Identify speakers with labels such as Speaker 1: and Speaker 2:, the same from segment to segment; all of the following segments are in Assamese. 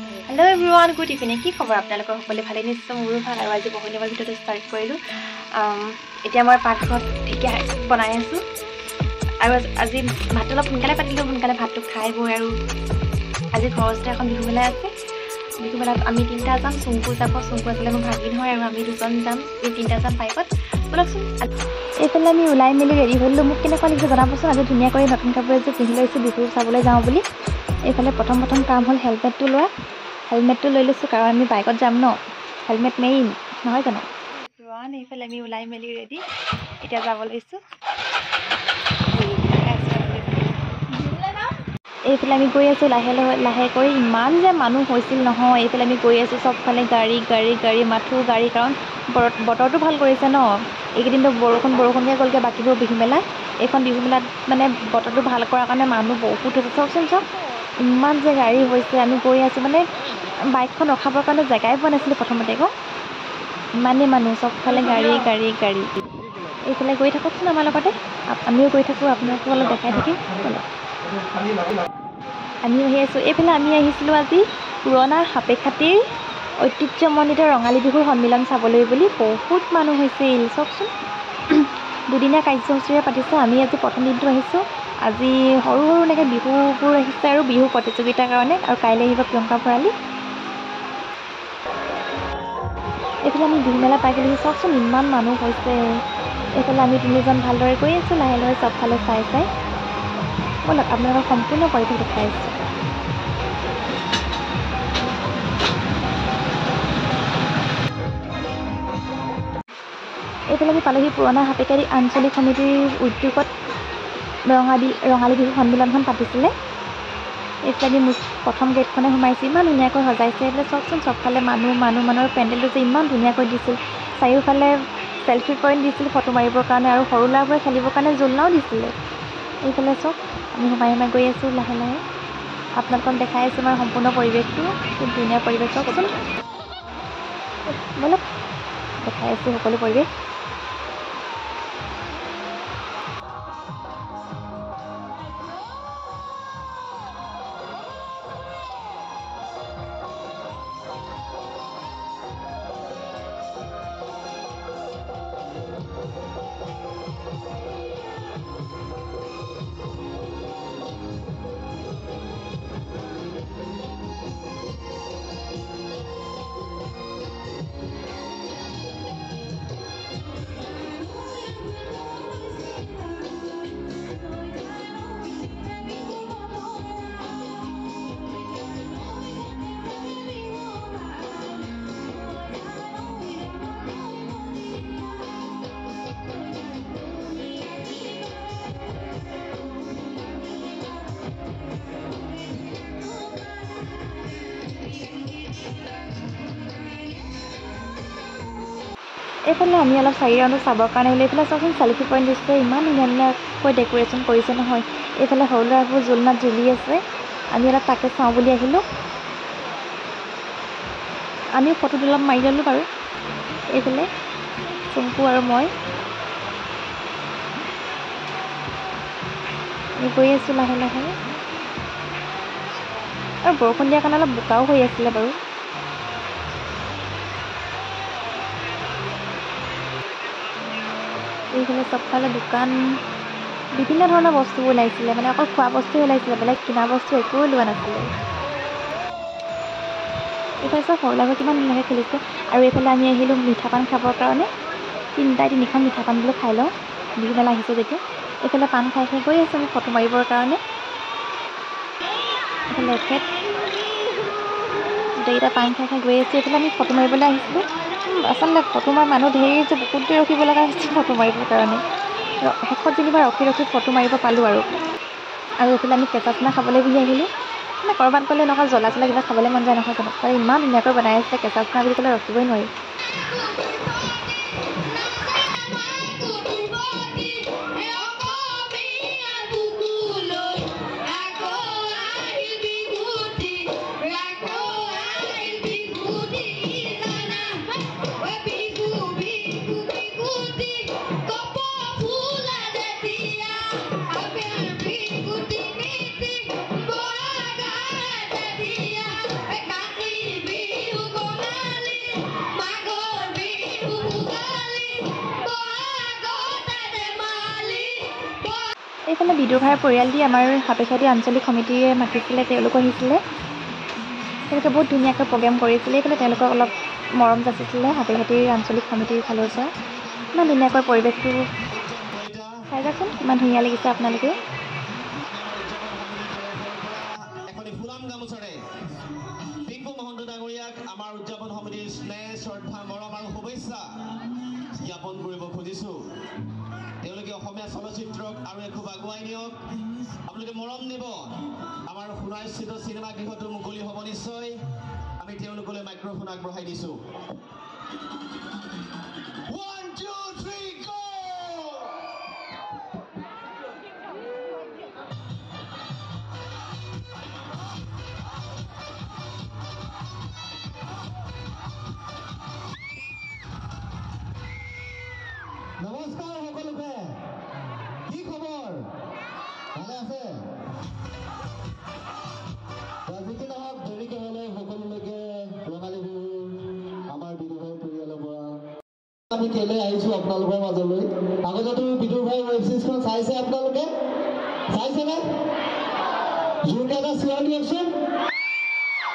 Speaker 1: Hello' everyone, good evening. কি খবৰ আপোনালোকৰ? সকলোৱে ভালে নিশ্চয়, মোৰো ভাল। আৰু আজি বহু দিনৰ ভিডিঅ'টো ষ্টাৰ্ট কৰিলোঁ। এতিয়া মই পাকঘৰত ঢেকীয়া বনাই আছোঁ। আৰু আজি ভাতটো অলপ সোনকালে পাতিলোঁ, সোনকালে ভাতটো খাই বৈ। আৰু আজি ঘৰৰ ওচৰতে এখন বিহু মেলা আছে। বিহু মেলাত আমি তিনিটা যাম, চুংকু যাব, চুংকু আচলতে মোৰ ভাগিন হয়, আৰু আমি দুজন যাম, এই তিনিটা যাম বাইকত। ব'লকচোন। এইফালে আমি ওলাই মেলি ৰেডি হ'লোঁ। মোক কেনেকুৱা লাগিছে জনাবচোন। আজি ধুনীয়াকৈ নতুন কাপোৰ এযোৰ পিন্ধি লৈছোঁ বিহু চাবলৈ যাওঁ বুলি। এইফালে প্ৰথম প্ৰথম কাম হ'ল হেলমেটটো লোৱা। হেলমেটটো লৈ লৈছোঁ কাৰণ আমি বাইকত যাম ন, হেলমেট মেইন নহয় জানো? এইফালে আমি ওলাই মেলি ৰেডি, এতিয়া যাব লৈছোঁ। এইফালে আমি গৈ আছোঁ লাহে লাহে লাহে কৰি। ইমান যে মানুহ হৈছিল নহয়। এইফালে আমি গৈ আছোঁ, চবফালে গাড়ী গাড়ী গাড়ী, মাথো গাড়ী। কাৰণ বতৰটো ভাল কৰিছে ন, এইকেইদিনতো বৰষুণ বৰষুণকৈ গ'লগৈ বাকীবোৰ বিহু মেলা। এইখন বিহু মেলাত মানে বতৰটো ভাল কৰাৰ কাৰণে মানুহ বহুত হৈছে। চাওকচোন চাওক, ইমান যে গাড়ী হৈছে। আমি গৈ আছোঁ, মানে বাইকখন ৰখাবৰ কাৰণে জেগাই পোৱা নাছিলোঁ প্ৰথমতে আকৌ, ইমানেই মানুহ, চবফালে গাড়ী গাড়ী গাড়ী। এইফালে গৈ থাককচোন আমাৰ লগতে, আমিও গৈ থাকোঁ, আপোনালোকো অলপ দেখাই থাকিম। ব'লক, আমিও আহি আছোঁ। এইফালে আমি আহিছিলোঁ আজি পুৰণা সাপেখাতিৰ ঐতিহ্যমণ্ডিত ৰঙালী বিহুৰ সন্মিলন চাবলৈ বুলি। বহুত মানুহ হৈছিল, চাওকচোন। দুদিনীয়া কাৰ্যসূচীৰে পাতিছে। আমি আজি প্ৰথম দিনটো আহিছোঁ। আজি সৰু সৰু এনেকৈ বিহুবোৰ আহিছে আৰু বিহু প্ৰতিযোগিতাৰ কাৰণে। আৰু কাইলৈ আহিব প্ৰিয়ংকা ভৰালী। এইফালে আমি বিহু মেলা পাই গ'লোহি। চাওকচোন ইমান মানুহ হৈছে। এইফালে আমি তিনিজন ভালদৰে গৈ আছোঁ লাহে লাহে চবফালে চাই চাই। ব'লক, আপোনালোকৰ সম্পূৰ্ণ পৰিৱেশ দেখাই আছোঁ। এইফালে আমি পালোহি পুৰণা সাপেখাতি আঞ্চলিক সমিতিৰ উদ্যোগত ৰঙালী বিহু সন্মিলনখন পাতিছিলে। এইফালে আমি প্ৰথম গেটখনে সোমাইছোঁ। ইমান ধুনীয়াকৈ সজাইছে। এইফালে চাওকচোন, চবফালে মানুহ মানুহ মানুহৰ পেণ্ডেলটো যে ইমান ধুনীয়াকৈ দিছিল। চাৰিওফালে চেলফি পইণ্ট দিছিল ফটো মাৰিবৰ কাৰণে, আৰু সৰু ল'ৰাবোৰে খেলিবৰ কাৰণে জোলনাও দিছিলে। এইফালে চাওক, আমি সোমাই সোমাই গৈ আছোঁ লাহে লাহে। আপোনালোকক দেখাই আছোঁ আমাৰ সম্পূৰ্ণ পৰিৱেশটো, খুব ধুনীয়া পৰিৱেশ। চাওকচোন, ব'লক দেখাই আছোঁ সকলো পৰিৱেশ। এইফালে আমি অলপ চাৰি ৰাউণ্ডো চাবৰ কাৰণে আহিলোঁ। এইফালে চাওকচোন চেলফি পইণ্ট দিছে, ইমান ধুনীয়া ধুনীয়াকৈ ডেক'ৰেশ্যন কৰিছে নহয়। এইফালে সৰু ল'ৰাবোৰ জোলনাত জুলি আছে, আমি অলপ তাকে চাওঁ বুলি আহিলোঁ। আমিও ফটো অলপ মাৰি ল'লোঁ বাৰু। এইফালে চুংকু আৰু মই আমি গৈ আছোঁ লাহে লাহে। আৰু বৰষুণ দিয়াৰ কাৰণে অলপ বোকাও হৈ আছিলে বাৰু। এইফালে চবফালে দোকান, বিভিন্ন ধৰণৰ বস্তুবোৰ ওলাইছিলে, মানে অকল খোৱা বস্তুৱে ওলাইছিলে, বেলেগ কিনা বস্তু একো ওলোৱা নাছিলে। এইফালে চব সৰু ল'ৰাবোৰ কিমান ধুনীয়াকৈ খেলিছে। আৰু এইফালে আমি আহিলোঁ মিঠা পান খাবৰ কাৰণে। তিনিটাই তিনিখন মিঠা পান বোলো খাই লওঁ, বিহু মেলা আহিছোঁ যেতিয়া। এইফালে পান খাই খাই গৈ আছোঁ আমি ফটো মাৰিবৰ কাৰণে। এইফালে এখেত গোটেইকেইটা পান খাই খাই গৈ আছোঁ। এইফালে আমি ফটো মাৰিবলৈ আহিছিলোঁ। আচলতে ফটো মাৰা মানুহ ধেৰ যে, বহুত দেৰি ৰখিব লগা হৈছে ফটো মাৰিবৰ কাৰণে। শেষত যেনিবা ৰখি ৰখি ফটো মাৰিব পালোঁ আৰু। আৰু এইফালে আমি কেঁচা চানা খাবলৈ বুলি আহিলোঁ। মানে ক'ৰবাত গ'লে এনেকুৱা জ্বলা চলা কিবা খাবলৈ মন যায় নহয় জানো? তাতে ইমান ধুনীয়াকৈ বনাই আছিলে, কেঁচা চানা বুলি ক'লে ৰখিবই নোৱাৰি।
Speaker 2: Big
Speaker 1: এইফালে বিদুৰভাইৰ পৰিয়াল দি আমাৰ সাপেখাতী আঞ্চলিক সমিতিয়ে মাতিছিলে, তেওঁলোকো আহিছিলে। তেওঁলোকে বহুত ধুনীয়াকৈ প্ৰগ্ৰেম কৰিছিলে। এইফালে তেওঁলোকক অলপ মৰম যাচিছিলে সাপেখাতীৰ আঞ্চলিক সমিতিৰ ফালৰ পৰা। ইমান ধুনীয়াকৈ পৰিৱেশটো চাই যাওকচোন, ইমান ধুনীয়া লাগিছে আপোনালোকেও।
Speaker 2: আমাৰ উদযাপন সমিতিৰ স্নেহ শ্ৰদ্ধা মৰম আৰু শুভেচ্ছা জ্ঞাপন কৰিব খুজিছোঁ। তেওঁলোকে অসমীয়া চলচ্চিত্ৰক আৰু এখোপ আগুৱাই নিয়ক, আপোনালোকে মৰম দিব। আমাৰ সোণাইস্থিত চিনেমা গৃহটো মুকলি হ'ব নিশ্চয়। আমি তেওঁলোকলৈ মাইক্ৰফোন আগবঢ়াই দিছোঁ। 1 2 3 go!
Speaker 3: নমস্কাৰ সকলোকে, কি খবৰ? ভালে আছে? যি কি নহওক, দেৰিকে হ'লে সকলোলৈকে ৰঙালী বিহু আমাৰ বিদুৰভাই পৰিয়ালৰ পৰা। আমি কেলৈ আহিছোঁ আপোনালোকৰ মাজলৈ? আগতেতো বিদুৰভাই ৱেব চিৰিজখন চাইছে আপোনালোকে? চাইছেনে? জোৰকে এটা চিঞৰ দিয়কচোন।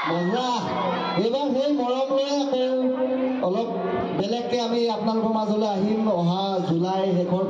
Speaker 3: মজা। এইবাৰ সেই মৰম লৈ আকৌ অলপ বেলেগকে আমি আপোনালোকৰ মাজলৈ আহিম অহা জুলাই শেষৰ।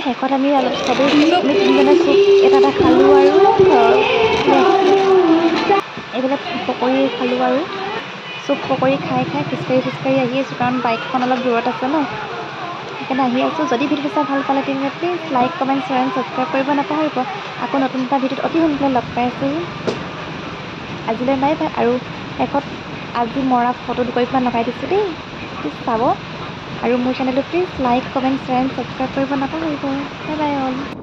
Speaker 1: শেষত আমি অলপ চবেই আমি তিনিজনে চুপ এটা এটা খালোঁ আৰু এইবিলাক পকৰি খালোঁ আৰু চুপ পকৰি খাই খাই খোজকাঢ়ি খোজকাঢ়ি আহি আছোঁ, কাৰণ বাইকখন অলপ দূৰত আছে ন, সেইকাৰণে আহি আছোঁ। যদি ভিডিঅ'টো চাই ভাল পালে তেন্তে please like, comment, share and subscribe কৰিব নাপাহৰিব। আকৌ নতুন এটা ভিডিঅ'ত অতি সোনকালে লগ পাই আছোঁ। আজিলৈ বাই বাই। আৰু শেষত আজি মৰা ফটো দুকপিমান লগাই দিছোঁ দেই, প্লিজ চাব। আৰু মোৰ চেনেলটো please like, comment, share and subscribe কৰিব নাপাহৰিব। Bye bye all.